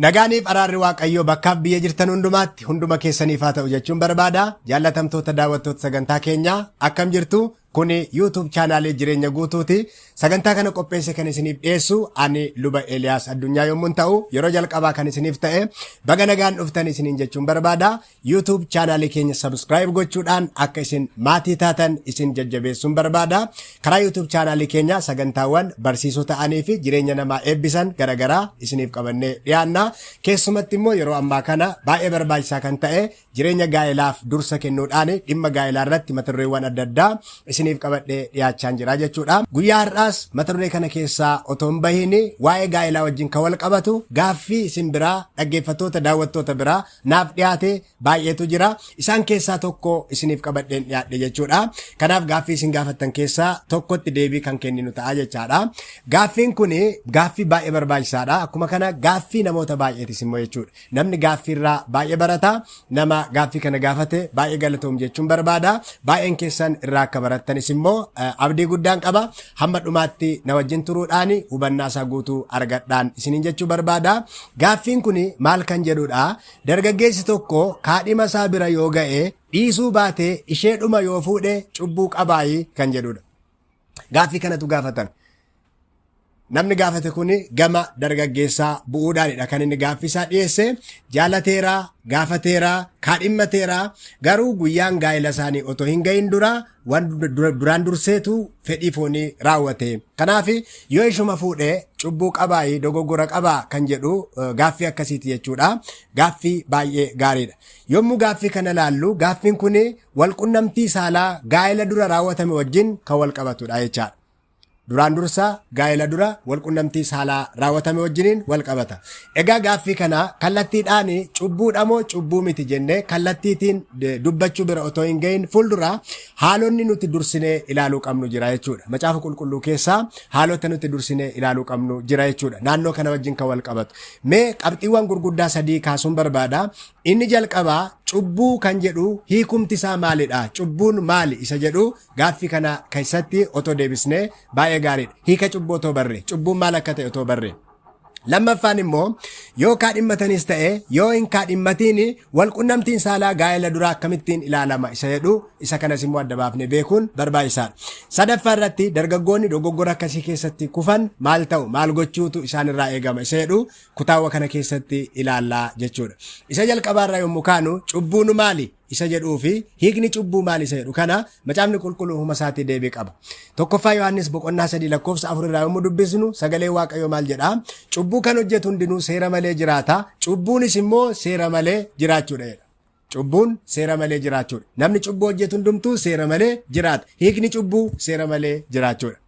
Nagaaniif araarri Waaqayyoo bakkaaf biyya jirtan hundumaatti hunduma keessaniif haa ta'u jechuun barbaada. Jaallatamtoota daawwattoota sagantaa keenyaa akkam jirtu? Kuni YouTube chaanaalii Jireenya Guutuuti. Sagantaa kana qopheesse kan isiniif dhiyeessu ani Luba Eeliyaas Addunyaa yommuun ta'u yeroo jalqabaa kan isiniif ta'e baga nagaan dhuftan isiniin jechuun barbaada. YouTube chaanaalii keenya subscribe gochuudhaan akka isin maatii taatan isin jajjabeessuun barbaada. Karaa YouTube chaanaalii keenya sagantaawwan barsiisoo ta'anii fi jireenya namaa eebbisan garaagaraa isiniif qabannee dhiyaanna. Keessumatti immoo yeroo ammaa kana baay'ee barbaachisaa kan ta'e jireenya gaa'elaaf dursa kennuudhaan dhimma gaa'elaa irratti mata dureewwan adda addaa isiniif qabadhee dhiyaachaan jira jechuudha. Guyyaa har'aas mata duree kana keessaa otoo hin bahiin waa'ee gaa'elaa wajjin kan wal qabatu gaaffii isin biraa dhaggeeffattoota daawwattoota biraa naaf dhiyaate baay'eetu jira. Isaan keessaa tokko isiniif qabadheen dhiyaadhe jechuudha. Kanaaf gaaffii isin gaafattan keessaa tokkotti deebii kan kenninu ta'a jechaadha. Gaaffiin kun gaaffii baay'ee barbaachisaadha. Akkuma kana gaaffii namoota baay'eetis immoo jechuudha. Namni gaaffiirraa baay'ee barata. Nama gaaffii kana gaafate baay'ee galatoom jechuun barbaada. Baay'een keessan irraa akka barattanis immoo abdii guddaan qaba. Hamma dhumaatti na wajjin turuudhaan hubannaa isaa guutuu argadhaan isiniin jechuu barbaada. Gaaffiin kun maal kan jedhudha? Dargaggeessi tokko kaadhima isaa bira yoo ga'e dhiisuu baatee isheedhuma yoo fuudhe cubbuu qabaayi kan jedhudha. Gaaffii kanatu gaafatame. Namni gaafate kun gama dargaggeessaa bu'uudhaanidha kan inni gaaffii isaa dhiyeesse. Jaalateera, gaafateera, kaadhimmateera garuu guyyaan gaa'ela isaanii otoo hin gahin dura waan duraan durseetu fedhii foonii raawwate. Kanaaf yoo ishuma fuudhe cubbuu qabaayi dogoggora qabaa kan jedhu gaaffii akkasiiti jechuudha. Gaaffii baay'ee gaariidha. Yommuu gaaffii kana laallu gaaffiin kun walqunnamtii saalaa gaa'ela dura raawwatame wajjin kan wal qabatudha jechaadha. Duraan dursa gaa'ela dura walqunnamtii saalaa raawwatame wajjiniin wal qabata. Egaa gaaffii kana kallattiidhaan cubbuudha moo cubbuu miti jennee kallattiitiin dubbachuu bira otoo hin gahin fuuldura haalonni nuti dursinee ilaaluu qabnu jira jechuudha. Macaafa qulqulluu keessaa haalota nuti dursinee ilaaluu qabnu jira jechuudha. Naannoo kana wajjin kan wal qabatu. Mee qabxiiwwan gurguddaa sadii kaasuun barbaada. Inni jalqabaa cubbuu kan jedhu hiikumti isaa maalidha? Cubbuun maali isa jedhu Gaaffii kana keessatti otoo deebisnee baay'ee gaariidha. Hiika cubbuu otoo barree, cubbuun maal akka ta'e otoo barree. Lammaffaan immoo yoo kaadhimmatanis ta'e yoo hin kaadhimmatiin walqunnamtiin saalaa gaa'ela duraa akkamittiin ilaalama isa jedhu isa kanas immoo adda baafnee beekuun barbaachisaadha. Sadaffaa irratti dargaggoonni dogoggora akkasii keessatti kufan maal ta'u maal gochuutu isaan irraa eegama isa jedhu kutaawwa kana keessatti ilaallaa jechuudha. Isa jalqabaarraa yommuu kaanu cubbuun maali? isa jedhuu fi hiikni cubbuu maal isa jedhu kana macaafni qulqulluu ofuma isaatii deebii qaba. Tokkoffaa Yohaannis boqonnaa 3 lakkoofsa 4 irraa yommuu dubbisnu sagalee Waaqayyoo maal jedha? Cubbuu kan hojjetu hundinuu seera malee jiraata, cubbuunis immoo seera malee jiraachuudha jedha. Cubbuun seera malee jiraachuudha. Namni cubbuu hojjetu hundumtuu seera malee jiraata. Hiikni cubbuu seera malee jiraachuudha.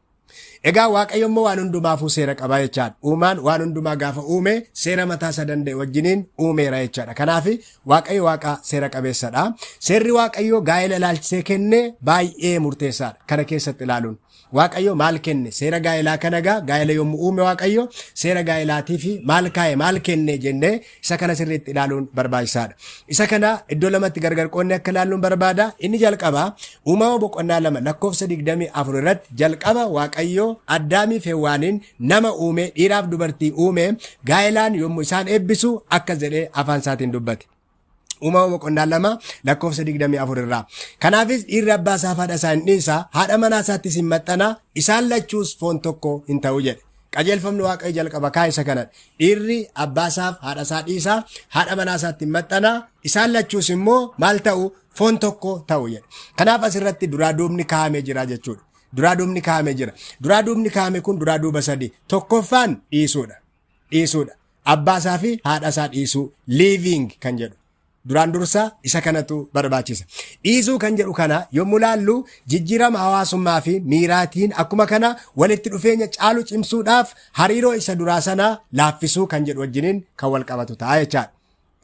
Egaa Waaqayyo immoo waan hundumaafuu seera qaba jechaadha. Uumaan waan hundumaa gaafa uume seera mataa isaa danda'e wajjiniin uumeera jechaadha. Kanaaf Waaqayyo Waaqa seera qabeessadha. Seerri Waaqayyo gaa'ela ilaalchisee kenne baay'ee murteessaadha. Kana keessatti ilaaluun. Waaqayyo maal kenne? Seera gaa'elaa kana egaa gaa'ela yommuu uume Waaqayyo seera gaa'elaatii fi maal kaa'e maal kenne jennee isa kana sirriitti ilaaluun barbaachisaadha. Isa kana iddoo lamatti gargar qoodnee akka ilaalluun barbaada. Inni jalqaba uumama boqonnaa 2 lakkoofsa 24 irratti jalqaba Waaqayyo Addaamii fi Hewwaaniin nama uume dhiiraaf dubartii uume gaa'elaan yommuu isaan eebbisu akkas jedhee afaan isaatiin dubbate. Uumama boqonnaa 2 lakkoofsa 24 irraa. Kanaafis dhiirri abbaa isaa fi haadha isaa hin dhiisa, haadha manaa isaattis hin maxxana, isaan lachuus foon tokko hin ta'u jedhe. Qajeelfamni Waaqayyo jalqaba kaa'e isa kanadha. Dhiirri abbaa isaaf haadha isaa dhiisa, haadha manaa isaatti hin maxxana, isaan lachuus immoo maal ta'u? Foon tokko ta'u jedhe. Kanaaf asirratti duraa duubni kaa'amee jira jechuudha. Duraa duubni kaa'amee jira. Duraa duubni kaa'ame kun duraa duuba sadi. Tokkoffaan dhiisuudha. Dhiisuudha. Abbaa isaa fi haadha isaa dhiisuu. Leaving kan jedhu. Duraan dursa isa kanatu barbaachisa. Dhiisuu kan jedhu kana yommuu laallu jijjiirama hawaasummaa fi miiraatiin akkuma kana walitti dhufeenya caalu cimsuudhaaf hariiroo isa duraa sana laaffisuu kan jedhu wajjiniin kan wal qabatu ta'a jechaadha.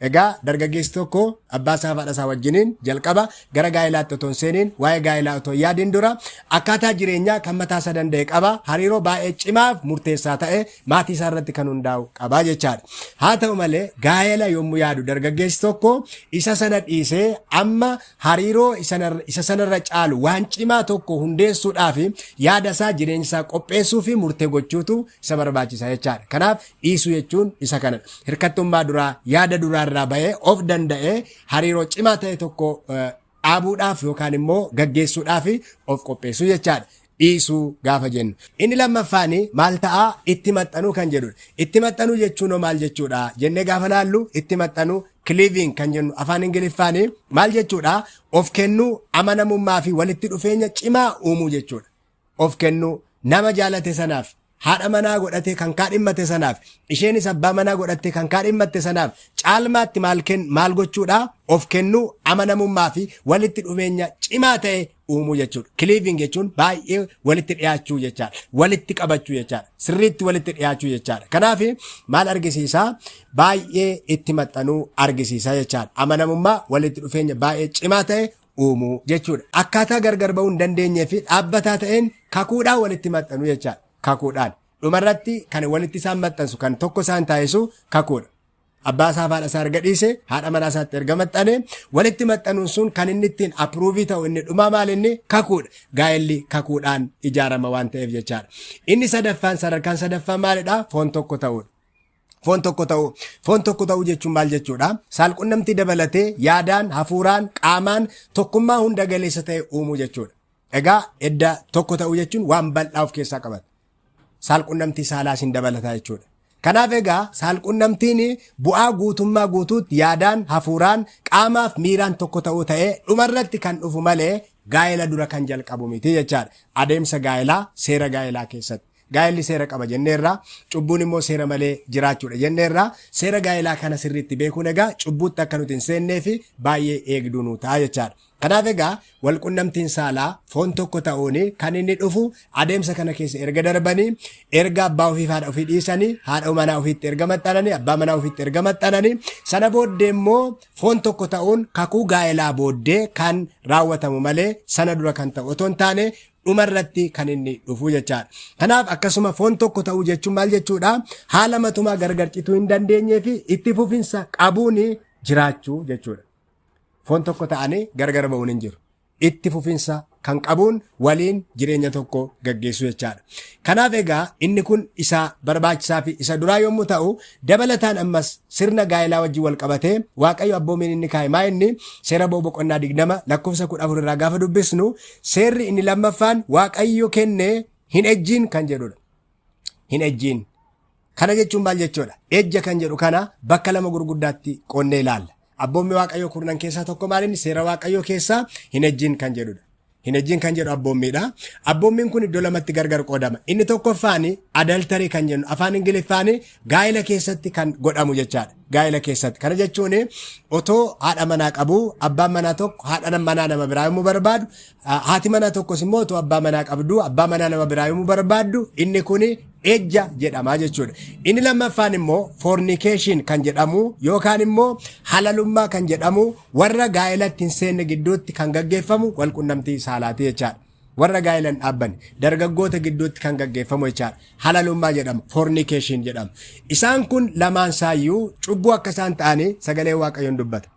Egaa dargaggeessi tokko abbaa isaa fi haadha isaa wajjiniin jalqaba gara gaa'ilaatti otoo hin seeniin, waa'ee gaa'ilaa otoo hin yaadiin dura akkaataa jireenyaa kan mataa isaa danda'e qaba. Hariiroo baay'ee cimaaf murteessaa ta'e maatii isaa irratti kan hundaa'u qaba jechaadha. Haa ta'u malee gaa'ela yommuu yaadu dargaggeessi tokko isa sana dhiisee amma hariiroo isa sanarra caalu waan cimaa tokko hundeessuudhaaf yaada isaa, jireenya isaa qopheessuu fi murtee gochuutu isa barbaachisa jechaadha. Kanaaf dhiisuu jechuun isa kana. Hirkattummaa duraa, yaada duraa irraa ba'ee of danda'ee hariiroo cimaa ta'e tokko dhaabuudhaaf yookaan immoo gaggeessuudhaaf of qopheessuu jechaadha. Dhiisuu gaafa jennu. Inni lammaffaan maal ta'a? Itti maxxanuu kan jedhudha. Itti maxxanuu jechuun hoo maal jechuudha jennee gaafa laallu, itti maxxanuu, cleaving kan jennu afaan Ingiliffaan maal jechuudha? Of kennuu, amanamummaa fi walitti dhufeenya cimaa uumuu jechuudha. Of kennuu nama jaalate sanaaf, haadha manaa godhatee kan kaadhimmate sanaaf, isheenis abbaa manaa godhattee kan kaadhimmatte sanaaf caalmaatti maal maal gochuudha? Of kennuu, amanamummaa fi walitti dhufeenya cimaa ta'e uumuu jechuudha. Cleaving jechuun baay'ee walitti dhiyaachuu jechaadha. Walitti qabachuu jechaadha. Sirriitti walitti dhiyaachuu jechaadha. Kanaaf maal argisiisa? Baay'ee itti maxxanuu argisiisa jechaadha. Amanamummaa, walitti dhufeenya baay'ee cimaa ta'e uumuu jechuudha. Akkaataa gargar ba'uu hin dandeenyee fi dhaabbataa ta'een kakuudhaan walitti maxxanuu jechaadha. Kakuudhaan. Dhumarratti kan walitti isaan maxxansu, kan tokko isaan taasisu kakuudha. Abbaa isaa fi haadha isaa erga dhiise, haadha manaa isaatti erga maxxane, walitti maxxanuun sun kan inni ittiin approve ta'u inni dhumaa maal inni? Kakuudha. Gaa'elli kakuudhaan ijaarama waan ta'eef jechaadha. Inni sadaffaan, sadarkaan sadaffaan maalidha? Foon tokko ta'uudha. Foon tokko ta'uu. Foon tokko ta'uu jechuun maal jechuudha? Saalqunnamtii dabalatee yaadaan, hafuuraan, qaamaan tokkummaa hunda galeessa ta'e uumuu jechuudha. Egaa edda tokko ta'uu jechuun waan bal'aa of keessaa qabata. Saalqunnamtii saalaas hin dabalataa jechuudha. Kanaaf egaa saalqunnamtiin bu'aa guutummaa guutuutti yaadaan, hafuuraan, qaamaaf miiraan tokko ta'uu ta'ee dhumarratti kan dhufu malee gaa'ela dura kan jalqabu miti jechaadha. Adeemsa gaa'elaa, seera gaa'elaa keessatti. Gaa'elli seera qaba jenneerra, cubbuun immoo seera malee jiraachuudha jenneerra. Seera gaa'elaa kana sirriitti beekuun egaa cubbuutti akka nuti hin seennee fi baay'ee eegduu nu ta'a jechaadha. Kanaaf egaa walqunnamtiin saalaa foon tokko ta'uun kan inni dhufu adeemsa kana keessa erga darbanii, erga abbaa ofii fi haadha ofii dhiisanii, haadha manaa ofiitti erga maxxananii, abbaa manaa ofiitti erga maxxananii, sana booddee immoo foon tokko ta'uun kakuu gaa'elaa booddee kan raawwatamu malee sana dura kan ta'u otoo hin taane dhumarratti kan inni dhufu jechaadha. Kanaaf akkasuma foon tokko ta'uu jechuun maal jechuudha? Haala matumaa gargar cituu hin dandeenyee fi itti fufinsa qabuun jiraachuu jechuudha. Foon tokko ta'anii gargar ba'uun hin jiru. Itti fufinsa kan qabuun waliin jireenya tokko gaggeessuu jechaadha. Kanaaf egaa inni kun isa barbaachisaa fi isa duraa yommuu ta'u, dabalataan ammas sirna gaa'elaa wajjin wal qabatee Waaqayyo abboomiin inni kaa'e maa inni? Seera Ba'uu boqonnaa 20 lakkoofsa 14 irraa gaafa dubbisnu, seerri inni lammaffaan Waaqayyo kenne hin ejjiin kan jedhudha. Hin ejjiin. Kana jechuun maal jechuudha? Ejja kan jedhu kana bakka lama gurguddaatti qoonnee ilaalla. Abboommi Waaqayyoo kurnan keessaa tokko maal inni? Seera Waaqayyoo keessaa hin ejjiin kan jedhudha. Hin ejjiin kan jedhu abboommiidha. Abboommiin kun iddoo lamatti gargar qoodama. Inni tokkoffaan adultery kan jennu afaan Ingiliffaan gaa'ela keessatti kan godhamu jechaadha. Gaa'ela keessatti. Kana jechuun otoo haadha manaa qabu abbaan manaa tokko haadha manaa nama biraa yommuu barbaadu, haati manaa tokkos immoo otoo abbaa manaa qabdu abbaa manaa nama biraa yommuu barbaaddu, inni kun ejja jedhama jechuudha. Inni lammaffaan immoo fornication kan jedhamu yookaan immoo halalummaa kan jedhamu warra gaa'elatti hin seenne gidduutti kan gaggeeffamu walqunnamtii saalaati jechaadha. Warra gaa'ela hin dhaabbanne dargaggoota gidduutti kan gaggeeffamu jechaadha. Halalummaa jedhama, fornication jedhama. Isaan kun lamaan isaayyuu cubbuu akka isaan ta'anii sagalee Waaqayyoon dubbata.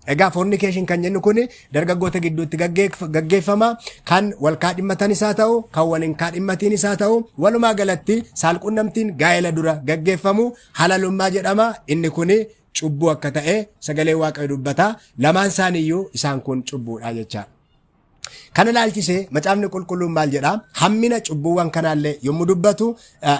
Egaa fornication kan jennu kun dargaggoota gidduutti gaggeeffama. Kan wal kaadhimmatan isaa ta'u, kan wal hin kaadhimmatiin isaa ta'u, walumaa galatti saalqunnamtiin gaa'ela dura gaggeeffamu halalummaa jedhama. Inni kun cubbuu akka ta'e sagalee Waaqayyo dubbata. Lamaan isaaniiyyuu isaan kun cubbuudha jecha. Kana ilaalchisee Macaafni Qulqulluun maal jedha? Hammina cubbuuwwan kanaallee yommuu dubbatu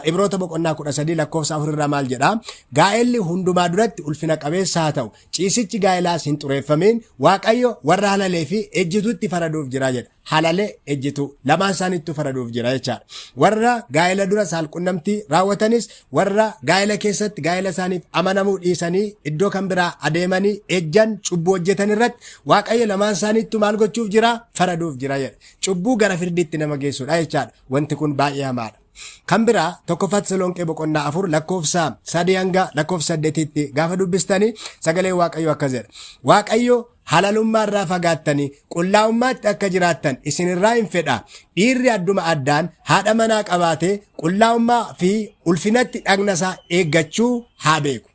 Ibroota boqonnaa 13 lakkoofsa 4 irraa maal jedha? Gaa'elli hundumaa duratti ulfina qabeessa haa ta'u. Ciisichi gaa'elaas hin xureeffamiin. Waaqayyo warra halalee fi ejjituutti faraduuf jira jedha. Halalee, ejjituu, lamaan isaaniittuu faraduuf jira jechaadha. Warra gaa'ela dura saalqunnamtii raawwatanis, warra gaa'ela keessatti gaa'ela isaaniif amanamuu dhiisanii iddoo kan biraa adeemanii ejjan, cubbuu hojjetan irratti Waaqayyo lamaan isaaniittuu maal gochuuf jira? Faraduuf jira jedha. Cubbuu gara firdiitti nama geessudha jechaadha. Wanti kun baay'ee hamaadha. Kan biraa 1ffaa Tasalonqee boqonnaa 4 lakkoofsa 3 hanga lakkoofsa 8tti gaafa dubbistanii sagalee Waaqayyoo akkas jedha. Waaqayyo halalummaa irraa fagaattanii qullaa'ummaatti akka jiraattan isinirraa hin fedha. Dhiirri adduma addaan haadha manaa qabaatee qullaa'ummaa fi ulfinatti dhagna isaa eeggachuu haa beeku.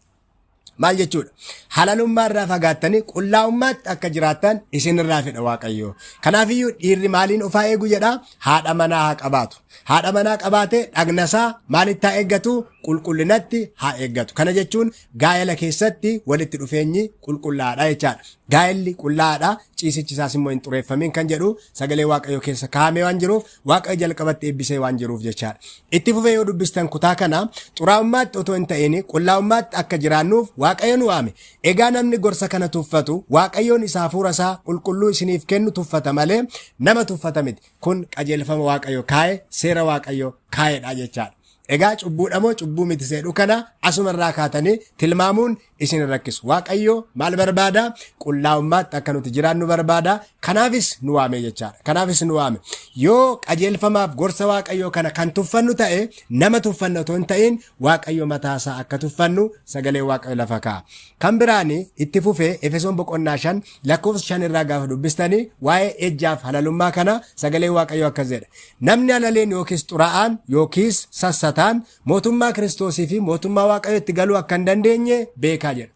Maal jechuudha? Halalummaa irraa fagaattanii qullaa'ummaatti akka jiraattan isinirraa fedha Waaqayyo. Kanaafiyyuu dhiirri maaliin ofaa eegu jedha? Haadha manaa haa qabaatu. Haadha manaa qabaatee dhagnasaa maalitti haa eeggatu? Qulqullinatti haa eeggatu. Kana jechuun gaa'ela keessatti walitti dhufeenyi qulqullaa'aadha jechaadha. Gaa'elli qullaa'aadha, ciisichi isaas immoo hin xureeffamin kan jedhu sagalee Waaqayyoo keessa kaa'amee waan jiruuf Waaqayyo jalqabatti eebbisee waan jiruuf jechaadha. Itti fufee yoo dubbistan kutaa kana xuraa'ummaatti otoo hin ta'in qullaa'ummaatti akka jiraannuuf Waaqayyo nu waame. Egaa namni gorsa kana tuffatu Waaqayyoon isa hafuura isaa qulqulluu isiniif kennu tuffata malee nama tuffata miti. Kun qajeelfama Waaqayyo kaa'e, seera Waaqayyo kaa'edha jechaadha. Egaa cubbuudha moo cubbuu miti seedhu kana asuma irraa kaatanii tilmaamuun isin hin rakkisu. Waaqayyo maal barbaada? Qullaa'ummaatti akka nuti jiraannu barbaada. Kanaafis nu waame jechaadha. Kanaafis nu waame. Yoo qajeelfamaaf gorsa Waaqayyoo kana kan tuffannu ta'e nama tuffanna otoo hin ta'in Waaqayyo mataasaa akka tuffannu sagalee Waaqayyo lafa kaa'a. Kan biraan itti fufee Efesoon boqonnaa 5 lakkoofsa 5 irraa gaafa dubbistanii waa'ee ejjaaf halalummaa kana sagalee Waaqayyoo akkas jedha. Namni halaleen yookiis xuraa'aan yookiis sassataan mootummaa Kiristoosii fi mootummaa Waaqayyootti galuu akka hin dandeenye beekaa jedha.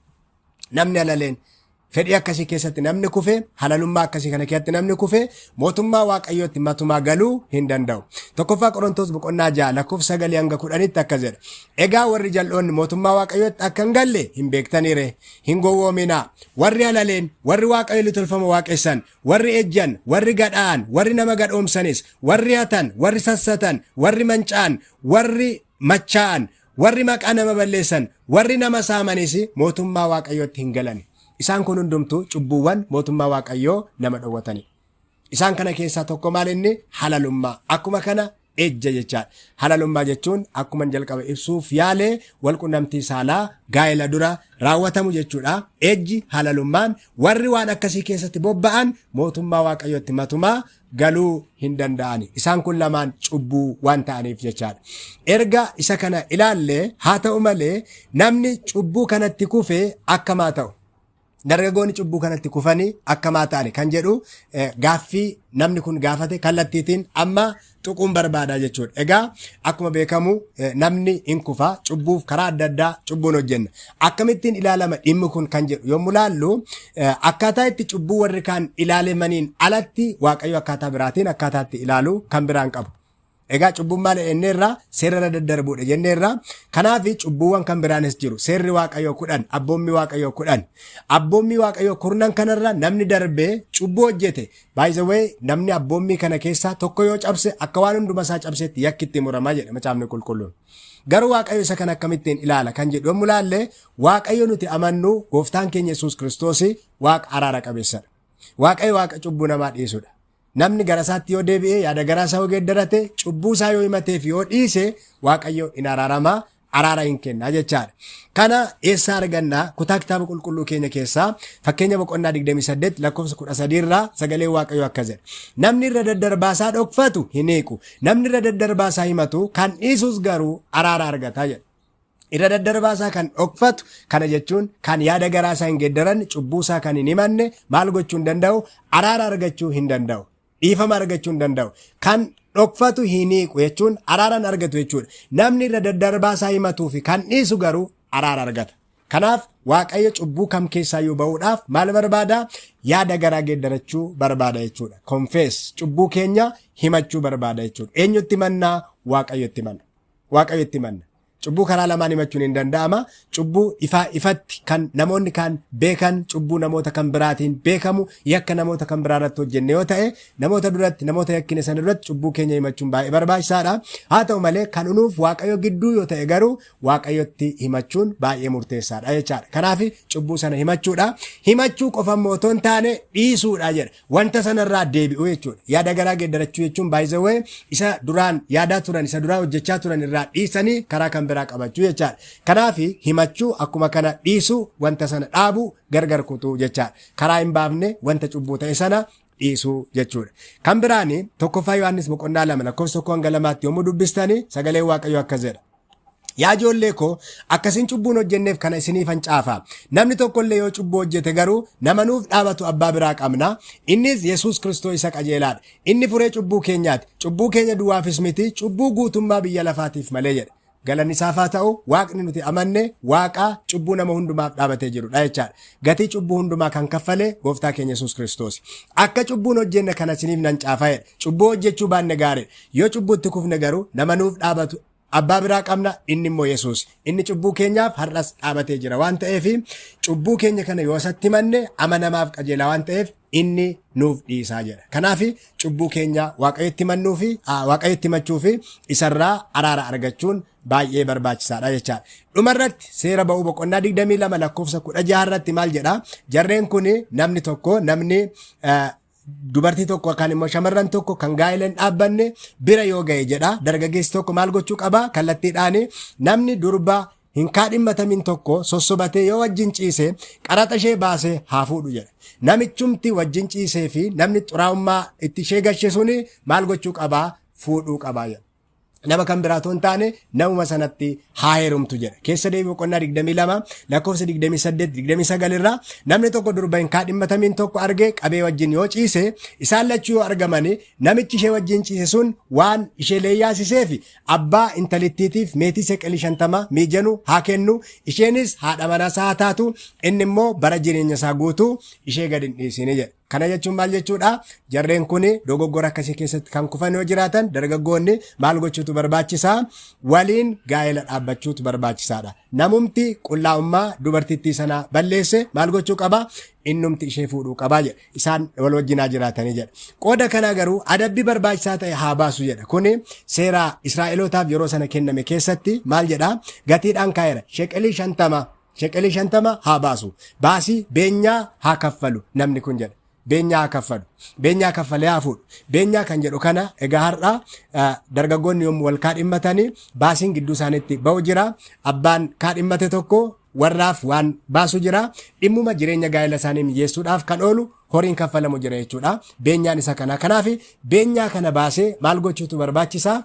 Namni halaleen fedhii akkasii keessatti namni kufe, halalummaa akkasii kana keessatti namni kufe mootummaa Waaqayyootti matumaa galuu hin danda'u. 1ffaa Qorontoos boqonnaa 6 lakkoofsa 9 hanga 10tti akkas jedha. Egaa warri jal'oonni mootummaa Waaqayyootti akka hin galle hin beektaniire. Hin gowwoominaa. Warri halaleen, warri waaqayyolii tolfama waaqessan, warri ejjan, warri gadhaa'an, warri nama gadhoomsanis, warri hatan, warri sassatan, warri manca'an, warri machaa'an, warri maqaa nama balleessan, warri nama saamanis mootummaa Waaqayyootti hin galan. Isaan kun hundumtuu cubbuuwwan mootummaa Waaqayyoo nama dhowwatani. Isaan kana keessaa tokko maal inni? Halalummaa. Akkuma kana ejja jechaadha. Halalummaa jechuun akkuman jalqaba ibsuuf yaale walqunnamtii saalaa gaa'ela dura raawwatamu jechuudha. Ejji halalummaan warri waan akkasii keessatti bobba'an mootummaa Waaqayyootti matumaa galuu hin danda'ani. Isaan kun lamaan cubbuu waan ta'aniif jechaadha. Erga isa kana ilaalle haa ta'u malee namni cubbuu kanatti kufe akkamaa ta'u? Dargaggoonni cubbuu kanatti kufanii akkamaa ta'ani kan jedhu gaaffii namni kun gaafate kallattiitiin amma tuquun barbaada jechuudha. Egaa akkuma beekamu namni hin kufa cubbuuf karaa adda addaa cubbuun hojjenna. Akkamittiin ilaalama dhimmi kun kan jedhu yommuu laallu akkaataa itti cubbuu warri kaan ilaalamaniin alatti Waaqayyo akkaataa biraatiin akkaataa itti ilaalu kan biraan qabu. Egaa cubbuun maal jenneerra? Seera irra daddarbuudha jenneerra. Kanaaf cubbuuwwan kan biraanis jiru. Seerri Waaqayyoo 10, abboommii Waaqayyoo 10. Abboommii Waaqayyoo kurnan kanarra namni darbee cubbuu hojjete. By the way, namni abboommii kana keessaa tokko yoo cabse akka waan hunduma isaa cabsetti yakki itti murama jedha macaafni qulqulluun. Garuu Waaqayyo isa kana akkamittiin ilaala kan jedhu yommuu ilaalle Waaqayyo nuti amannu gooftaan keenya Yesuus Kiristoos Waaqa araara qabeessadha. Waaqayyo Waaqa cubbuu namaa dhiisudha. Namni gara isaatti yoo deebi'e, yaada garaa isaa yoo geeddarate, cubbuu isaa yoo himatee fi yoo dhiise, Waaqayyo in araarama, araara hin kenna jechaadha. Kana eessaa arganna? Kutaa kitaaba qulqulluu keenya keessaa fakkeenya boqonnaa 28 lakkoofsa 13 irraa sagalee Waaqayyo akkas jedha. Namni irra daddarbaa isaa dhokfatu hin hiiku. Namni irra daddarbaa isaa himatu kan dhiisus garuu araara argata jedha. Irra daddarbaa isaa kan dhokfatu kana jechuun kan yaada garaa isaa hin geeddaranne cubbuu isaa kan hin himanne maal gochuu hin danda'u araara argachuu hin danda'u dhiifama argachuu hin danda'u kan dhokfatu hin hiiku jechuun araara hin argatu jechuudha namni irra daddarbaa isaa himatuu fi kan dhiisu garuu araara argata. Kanaaf Waaqayyo cubbuu kam keessaayyuu ba'uudhaaf maal barbaada? Yaada garaa geeddarachuu barbaada jechuudha. Confess cubbuu keenya himachuu barbaada jechuudha. Eenyutti mannaa? Waaqayyotti manna. Waaqayyotti manna. Cubbuu karaa lamaan himachuun hin danda'ama. Cubbuu ifaa ifatti kan namoonni kaan beekan, cubbuu namoota kan biraatiin beekamu, yakka namoota kan biraa irratti hojjenne yoo ta'e, namoota duratti, namoota yakkine sana duratti cubbuu keenya himachuun baay'ee barbaachisaadha. Haa ta'u malee kan unuuf Waaqayyo gidduu yoo ta'e garuu Waaqayyotti himachuun baay'ee murteessaadha jechaadha. Kanaaf cubbuu sana himachuudha. Himachuu qofa immoo otoo hin taane dhiisuudha jedha. Wanta sanarraa deebi'uu jechuudha. Yaada garaa geeddarachuu jechuun by the way isa duraan yaadaa turan isa duraan hojjechaa turan irraa dhiisanii karaa kan biraa qabachuu jechaadha. Kanaaf himachuu akkuma kana dhiisuu wanta sana dhaabuu gargar kutuu jechaadha. Karaa hin baafne wanta cubbuu ta'e sana dhiisuu jechuudha. Kan biraan 1ffaa Yohaannis boqonnaa 2 lakkoofsa 1 hanga 2tti yommuu dubbistani sagaleen Waaqayyoo akkas jedha. Yaa ijoollee koo, akka isin cubbuu hin hojjenneef kana isiniifan caafa. Namni tokko illee yoo cubbuu hojjete garuu nama nuuf dhaabatu abbaa biraa qabna. Innis Yesuus Kiristoos isa qajeelaadha. Inni furee cubbuu keenyaati. Cubbuu keenya duwwaafis miti, cubbuu guutummaa biyya lafaatiif malee jedha. Galanni isaaf haa ta'u, Waaqni nuti amanne Waaqa cubbuu nama hundumaaf dhaabatee jirudha jechaadha. Gatii cubbuu hundumaa kan kaffale gooftaa keenya Yesuus Kiristoos. Akka cubbuun hojjenne kana isiniif nan caafa jedha. Cubbuu hojjechuu baanne gaariidha. Yoo cubbuutti kufne garuu nama nuuf dhaabatu abbaa biraa qabna, inni immoo Yesuus. Inni cubbuu keenyaaf har'as dhaabatee jira waan ta'eef cubbuu keenya kana yoo isatti himanne amanamaaf qajeelaa waan ta'eef inni nuuf dhiisaa jedha. Kanaaf cubbuu keenya Waaqayyotti himannuu fi Waaqayyotti himachuu fi isarraa araara argachuun baay'ee barbaachisaadha jechaadha. Dhumarratti seera ba'uu boqonnaa 22 lakkoofsa 16 irratti maal jedha? Jarreen kun namni tokko namni dubartii tokko kan immoo shamarran tokko kan gaa'ela hin dhaabbanne bira yoo ga'e jedha. Dargaggeessi tokko maal gochuu qaba? Kallattiidhaan namni durba hin kaadhimmatamin tokko sossobatee yoo wajjin ciise qaraxa ishee baasee haa fuudhu jedha. Namichumti wajjin ciisee fi namni xuraa'ummaa itti ishee gashe suni maal gochuu qabaa? Fuudhuu qabaa jedha. Nama kan biraa otoo hin taane namuma sanatti haa heerumtu jedha. Keessa deebii boqonnaa 22 lakkoofsa 28 29 irraa namni tokko durba hin kaadhimmatamiin tokko argee qabee wajjin yoo ciise isaan lachuu yoo argamani namichi ishee wajjin ciise sun waan ishee leeyyaasiseef abbaa intalittiitiif meetii seqelii 50 miijanu haa kennu, isheenis haadha manaa isaa haa taatu, inni immoo bara jireenya isaa guutuu ishee gad hin dhiisini jedha. Kana jechuun maal jechuudha? Jarreen kun dogoggora akkasii keessatti kan kufan yoo jiraatan dargaggoonni maal gochuutu barbaachisaa? Waliin gaa'ela dhaabbachuutu barbaachisaadha. Namumti qullaa'ummaa dubartittii sanaa balleesse maal gochuu qaba? Innumti ishee fuudhuu qaba jedha. Isaan wal wajjin haa jiraatanii jedha. Qooda kanaa garuu adabbii barbaachisaa ta'e haa baasu jedha. Kuni seera Israa'elootaaf yeroo sana kenname keessatti maal jedha? Gatiidhaan kaa'eera. Sheqelii 50 Sheqelii 50 haa baasu. Baasii beenyaa haa kaffalu namni kun jedha. Beenyaa haa kaffalu. Beenyaa kaffalee haa fuudhu. Beenyaa kan jedhu kana egaa har'a dargaggoonni yommuu wal kaadhimmatanii baasiin gidduu isaaniitti ba'u jira. Abbaan kaadhimmate tokko warraaf waan baasu jira. Dhimmuma jireenya gaa'ela isaanii mijeessuudhaaf kan oolu horiin kaffalamu jira jechuudha. Beenyaan isa kana. Kanaaf beenyaa kana baasee maal gochuutu barbaachisaa?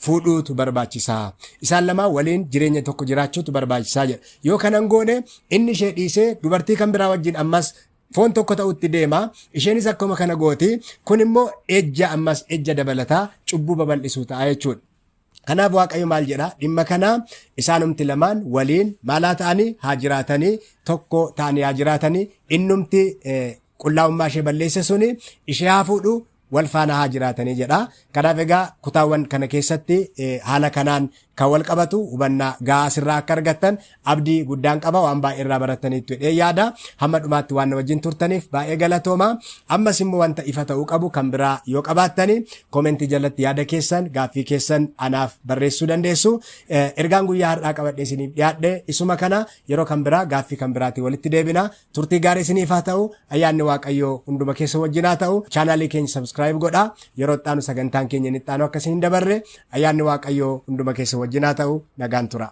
Fuudhuutu barbaachisaa. Isaan lamaan waliin jireenya tokko jiraachuutu barbaachisaa jedha. Yoo kana hin goone inni ishee dhiisee dubartii kan biraa wajjin ammas foon tokko ta'utti deema. Isheenis akkuma kana gooti. Kun immoo ejja ammas ejja dabalataa cubbuu babal'isuu ta'a jechuudha. Kanaaf Waaqayyo maal jedha? Dhimma kana isaanumti lamaan waliin maalaa ta'anii haa jiraatanii, tokko ta'anii haa jiraatanii, innumti qullaa'ummaa ishee balleesse suni ishee haa fuudhu, wal faana haa jiraatanii jedha. Kanaaf egaa kutaawwan kana keessatti haala kanaan kan wal qabatu hubannaa gahaa asirraa akka argattan abdii guddaan qaba, waan baay'ee irraa barattaniittu jedhee yaada. Hamma dhumaatti waan na wajjin turtaniif baay'ee galatooma. Ammas immoo wanta ifa ta'uu qabu kan biraa yoo qabaattani koomentii jalatti yaada keessan, gaaffii keessan anaaf barreessuu dandeessu. Ergaan guyyaa har'aa qabadhee isiniif dhiyaadhe isuma kana. Yeroo kan biraa gaaffii kan biraatiin walitti deebina. Turtii gaarii isiniif haa ta'u. Ayyaanni Waaqayyoo hunduma keessa wajjin haa ta'u. Chaanaalii keenya subscribe godhaa. Yeroo itti aanu sagantaan keenya inni itti aanu akka isin hin dabarre. Ayyaanni Waaqayyoo hunduma keessa wajjin haa ta'u. Nagaan tura.